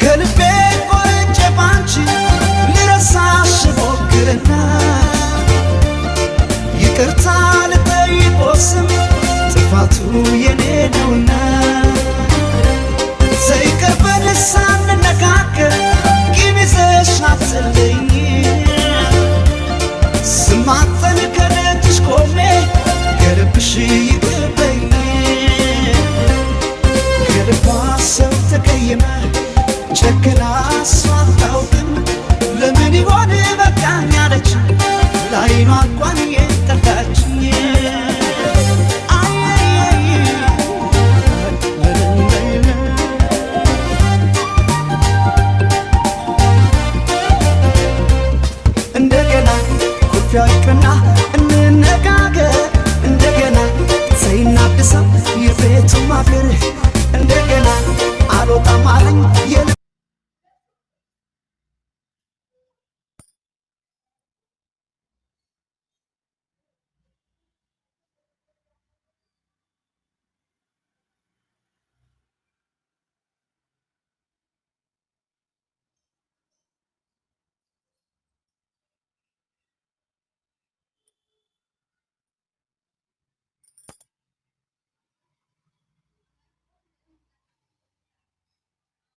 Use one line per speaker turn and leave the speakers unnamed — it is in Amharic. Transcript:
ከልቤ ቆርጬ ባንቺ ልረሳሽ ሞክርና ይቅርታ ልጠይቆስም ጥፋቱ የኔ ነውና ዘይቅርበን ሳንነጋገር ቂም ይዘሽ አትለኝ ስማፀን ከደጅሽ ቆሜ ከልብሽ ይቅርበኝ ከልቧ ሰው ተቀየመ ጨክና እሷ አታውቅም ለምን ይሆን በቃኝ አለች ላይኗ እንኳን የጠላችኝ። እንደገና ኩርፊያ ይቅርና እንነጋገር እንደገና ተይና አድሰው የቤቱ ማፍር እንደገና አልወጣም አለኝ የልቤ